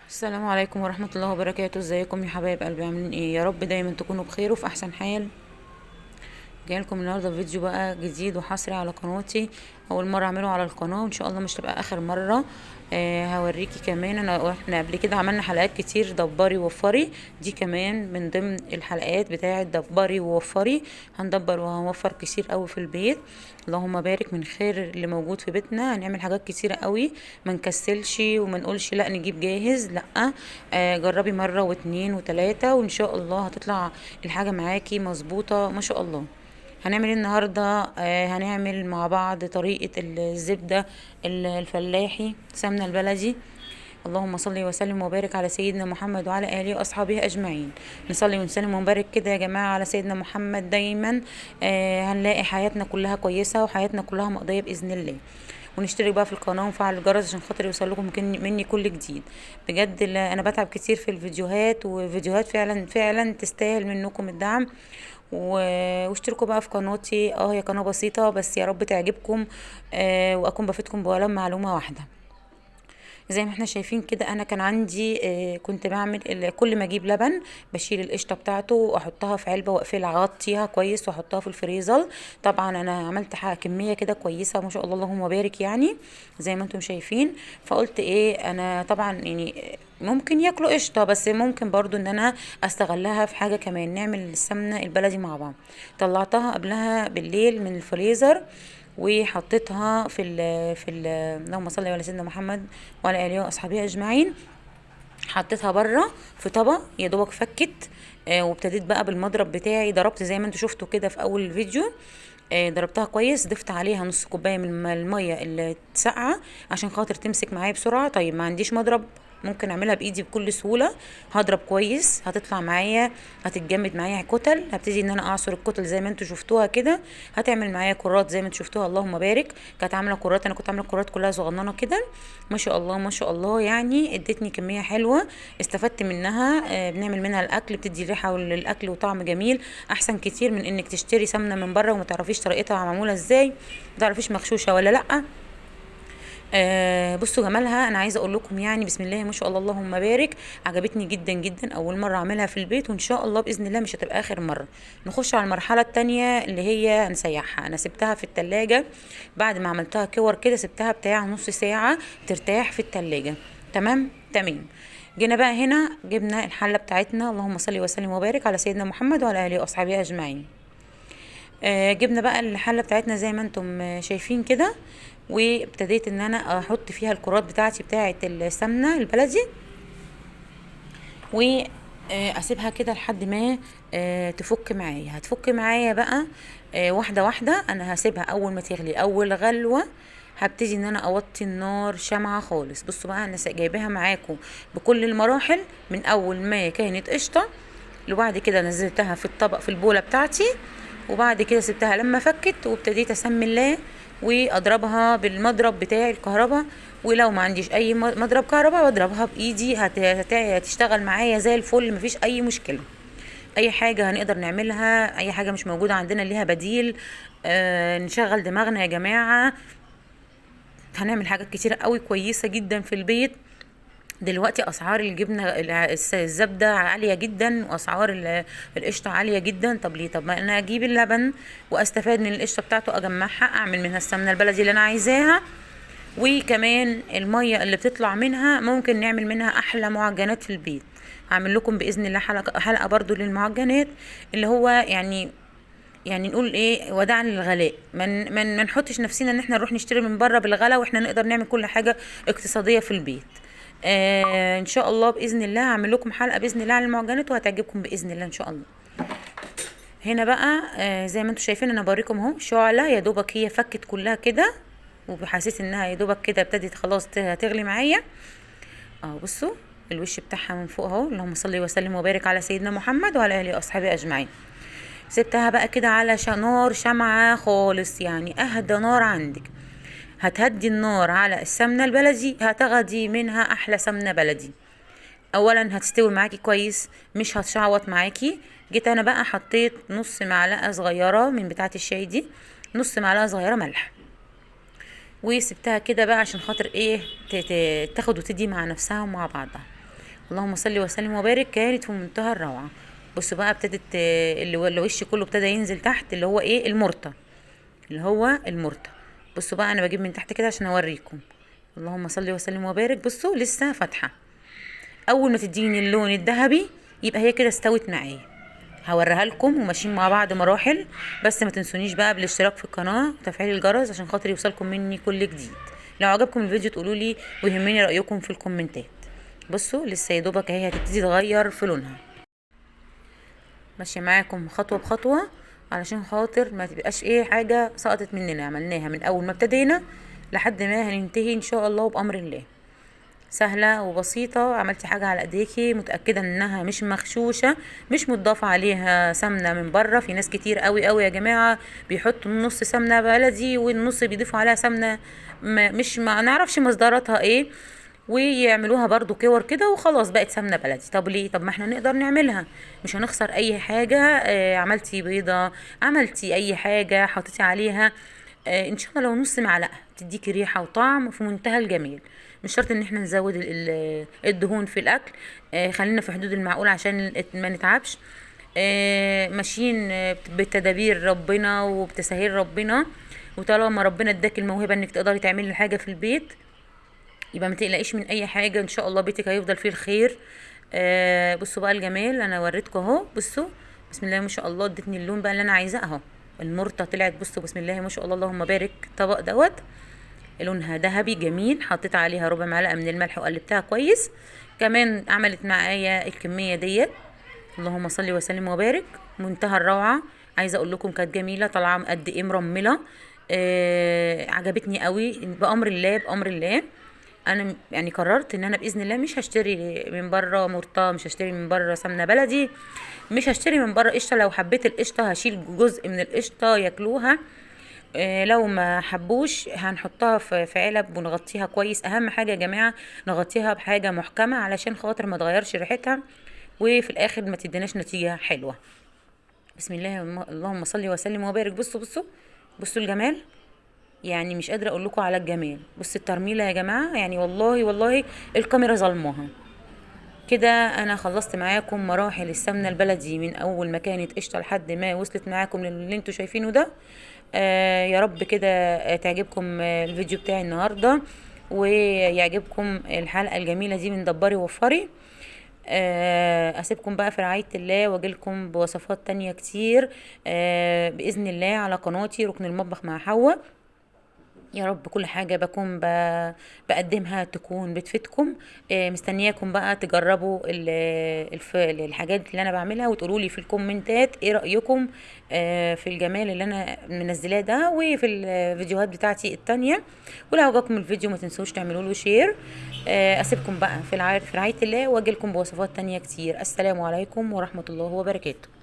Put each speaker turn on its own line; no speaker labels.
السلام عليكم ورحمة الله وبركاته. ازيكم يا حبايب قلبي؟ عاملين ايه؟ يا رب دايما تكونوا بخير وفي احسن حال. جاي لكم النهارده فيديو بقى جديد وحصري على قناتي، اول مرة اعمله على القناة وان شاء الله مش تبقى اخر مرة. هوريكي كمان احنا قبل كده عملنا حلقات كتير دبري ووفري، دي كمان من ضمن الحلقات بتاعه دبري ووفري. هندبر وهنوفر كتير قوي في البيت، اللهم بارك، من خير اللي موجود في بيتنا هنعمل حاجات كتيرة قوي. ما نكسلش وما نقولش لا نجيب جاهز، لا، جربي مرة واتنين وتلاتة وان شاء الله هتطلع الحاجة معاكي مظبوطة ما شاء الله. هنعمل ايه النهارده؟ هنعمل مع بعض طريقه الزبدة الفلاحي، سمنه البلدي. اللهم صل وسلم وبارك على سيدنا محمد وعلى اله واصحابه اجمعين. نصلي ونسلم ونبارك كده يا جماعة على سيدنا محمد دايما. هنلاقي حياتنا كلها كويسة وحياتنا كلها مقضية باذن الله. ونشترك بقى في القناة ونفعل الجرس عشان خاطر يوصل لكم مني كل جديد. بجد انا بتعب كتير في الفيديوهات، وفيديوهات فعلا فعلا تستاهل منكم الدعم. واشتركوا بقى في قناتي. هي قناة بسيطة بس يا رب تعجبكم، واكون بفيدكم بولا معلومة واحدة. زي ما احنا شايفين كده انا كان عندي، كنت بعمل كل ما اجيب لبن بشيل القشطه بتاعته واحطها في علبة واقفلها، اغطيها كويس واحطها في الفريزر. طبعا انا عملت كمية كده كويسة ما شاء الله اللهم بارك، يعني زي ما انتم شايفين. فقلت ايه، انا طبعا يعني ممكن ياكلوا قشطه، بس ممكن برضو ان انا استغلها في حاجة كمان، نعمل السمنة البلدي مع بعض. طلعتها قبلها بالليل من الفريزر وحطيتها في ال في ال اللهم صل على سيدنا محمد وعلى اله واصحابه اجمعين. حطيتها بره في طبق يا دوبك فكت، وابتديت بقى بالمضرب بتاعي، ضربت زي ما انتوا شفتوا كده في اول الفيديو. ضربتها كويس، ضفت عليها نص كوباية من المية اللي ساقعه عشان خاطر تمسك معايا بسرعة. طيب ما عنديش مضرب، ممكن اعملها بايدي بكل سهولة. هضرب كويس هتطلع معايا، هتتجمد معايا كتل. هبتدي ان انا اعصر الكتل زي ما انتوا شفتوها كده، هتعمل معايا كرات زي ما انتوا شفتوها اللهم بارك. كانت عامله كرات، انا كنت عامله كرات كلها صغننه كده ما شاء الله ما شاء الله، يعني ادتني كمية حلوة استفدت منها. بنعمل منها الاكل، بتدي ريحه للاكل وطعم جميل، احسن كتير من انك تشتري سمنه من بره وما تعرفيش طريقتها معمولة ازاي، ما تعرفيش مغشوشه ولا لا. بصوا جمالها، انا عايزه اقول لكم يعني بسم الله ما شاء الله اللهم بارك، عجبتني جدا جدا. اول مرة اعملها في البيت وان شاء الله باذن الله مش هتبقى اخر مرة. نخش على المرحلة الثانية اللي هي نسيحها. انا سبتها في التلاجة بعد ما عملتها كور كده، سبتها بتاع نص ساعة ترتاح في التلاجة. تمام تمام. جينا بقى هنا جبنا الحلة بتاعتنا، اللهم صل وسلم وبارك على سيدنا محمد وعلى اله واصحابه اجمعين. جبنا بقى الحلة بتاعتنا زي ما انتم شايفين كده، وابتديت ان انا احط فيها الكرات بتاعتي بتاعه السمنة البلدي، واسيبها كده لحد ما تفك معايا. هتفك معايا بقى واحدة واحدة. انا هسيبها اول ما تغلي اول غلوه هبتدي ان انا اوطي النار شمعة خالص. بصوا بقى انا جايباها معاكم بكل المراحل، من اول ما كانت قشطه لبعد كده نزلتها في الطبق في البوله بتاعتي، وبعد كده سبتها لما فكت وابتديت اسمي الله واضربها بالمضرب بتاعي الكهرباء. ولو ما عنديش اي مضرب كهرباء بضربها بايدي، هتشتغل معايا زي الفل، مفيش اي مشكلة. اي حاجة هنقدر نعملها، اي حاجة مش موجودة عندنا ليها بديل. نشغل دماغنا يا جماعة، هنعمل حاجات كتيرة قوي كويسة جدا في البيت. دلوقتي اسعار الجبنة الزبدة عالية جدا، واسعار القشطه عالية جدا. طب ليه؟ طب ما انا اجيب اللبن واستفاد من القشطه بتاعته، اجمعها اعمل منها السمنة البلدي اللي انا عايزاها، وكمان المية اللي بتطلع منها ممكن نعمل منها احلى معجنات في البيت. هعمل لكم باذن الله حلقة برضو للمعجنات، اللي هو يعني نقول ايه، وداعا للغلاء. ما نحطش نفسنا ان احنا نروح نشتري من بره بالغلا، واحنا نقدر نعمل كل حاجة اقتصادية في البيت. ان شاء الله باذن الله هعمل لكم حلقة باذن الله على المعجنات وهتعجبكم باذن الله ان شاء الله. هنا بقى زي ما انتم شايفين انا بوريكم اهو شعله يا دوبك هي فكت كلها كده، وحسيت انها يا دوبك كده ابتدت خلاص هتغلي معايا. بصوا الوش بتاعها من فوق اهو، اللهم صل وسلم وبارك على سيدنا محمد وعلى اله واصحابه اجمعين. سبتها بقى كده على نار شمعة خالص، يعني اهدى نار عندك. هتهدي النار على السمنة البلدي، هتغدي منها احلى سمنه بلدي. اولا هتستوي معاكي كويس، مش هتشعوط معاكي. جيت انا بقى حطيت نص معلقه صغيرة من بتاعه الشاي دي، نص معلقه صغيرة ملح، وسبتها كده بقى عشان خاطر ايه، تاخد وتدي مع نفسها ومع بعضها. اللهم صل وسلم وبارك، كانت في منتهى الروعة. بصوا بقى ابتدت الوش كله ابتدى ينزل تحت، اللي هو ايه؟ المرطه، اللي هو المرطه. بصوا بقى انا بجيب من تحت كده عشان اوريكم. اللهم صل وسلم وبارك. بصوا لسه فاتحة، اول ما تديني اللون الذهبي يبقى هي كده استوت معايا. هوريها لكم وماشيين مع بعض مراحل، بس ما تنسونيش بقى بالاشتراك في القناة وتفعيل الجرس عشان خاطر يوصلكم مني كل جديد. لو عجبكم الفيديو تقولوا لي، ويهمني رايكم في الكومنتات. بصوا لسه يا دوبك اهي هتبتدي تغير في لونها. ماشية معاكم خطوة بخطوة علشان خاطر ما تبقاش ايه حاجة سقطت مننا، عملناها من اول ما ابتدينا لحد ما هننتهي ان شاء الله بامر الله. سهلة وبسيطة، عملتي حاجة على ايديكي متاكدة انها مش مغشوشه، مش متضاف عليها سمنه من بره. في ناس كتير قوي قوي يا جماعة بيحطوا النص سمنه بلدي والنص بيضيفوا عليها سمنه مش ما نعرفش مصدراتها ايه، ويعملوها برضو كور كده وخلاص بقت سمنه بلدي. طب ليه؟ طب ما احنا نقدر نعملها، مش هنخسر اي حاجة. عملتي بيضة، عملتي اي حاجة حطيتي عليها ان شاء الله لو نص معلقه تديكي ريحه وطعم في منتهى الجمال. مش شرط ان احنا نزود الدهون في الاكل، خلينا في حدود المعقول عشان ما نتعبش. ماشيين بتدابير ربنا وبتسهيل ربنا، وطالما ربنا اداك الموهبة انك تقدري تعملي حاجة في البيت يبقى ما تقلقيش من اي حاجة، ان شاء الله بيتك هيفضل فيه الخير. بصوا بقى الجمال، انا وريتكم اهو. بصوا بسم الله ما شاء الله، ادتني اللون بقى اللي انا عايزاه اهو. المرطه طلعت، بصوا بسم الله ما شاء الله اللهم بارك. الطبق دوت لونها ذهبي جميل، حطيت عليها ربع معلقه من الملح وقلبتها كويس. كمان عملت معايا الكمية ديت، اللهم صل وسلم وبارك، منتهى الروعة. عايزه اقول لكم كانت جميلة، طالعه قد ايه مرمله، عجبتني قوي. بامر الله بامر الله انا يعني قررت ان انا باذن الله مش هشتري من بره مرطه، مش هشتري من بره سمنه بلدي، مش هشتري من بره قشطه. لو حبيت القشطه هشيل جزء من القشطه ياكلوها، لو ما حبوش هنحطها في علب ونغطيها كويس. اهم حاجة يا جماعة نغطيها بحاجة محكمة علشان خاطر ما تغيرش ريحتها وفي الاخر ما تديناش نتيجة حلوة. بسم الله اللهم صل وسلم وبارك. بصوا بصوا بصوا الجمال، يعني مش قادرة اقول لكم على الجمال. بصوا الترميله يا جماعة، يعني والله والله الكاميرا ظلموها كده. انا خلصت معاكم مراحل السمنة البلدي من اول ما كانت قشطه لحد ما وصلت معاكم للي انتوا شايفينه ده. يا رب كده تعجبكم الفيديو بتاعي النهارده ويعجبكم الحلقة الجميلة دي من دبري ووفري. اسيبكم بقى في رعاية الله، واجيلكم بوصفات تانية كتير باذن الله على قناتي ركن المطبخ مع حواء. يا رب كل حاجة بكون بقدمها تكون بتفيدكم. مستنياكم بقى تجربوا الحاجات اللي انا بعملها وتقولوا لي في الكومنتات ايه رأيكم في الجمال اللي انا منزلاه ده وفي الفيديوهات بتاعتي التانية. ولو عجبكم الفيديو ما تنسوش تعملوا له share. اسيبكم بقى في رعاية الله، واجيلكم بوصفات تانية كتير. السلام عليكم ورحمة الله وبركاته.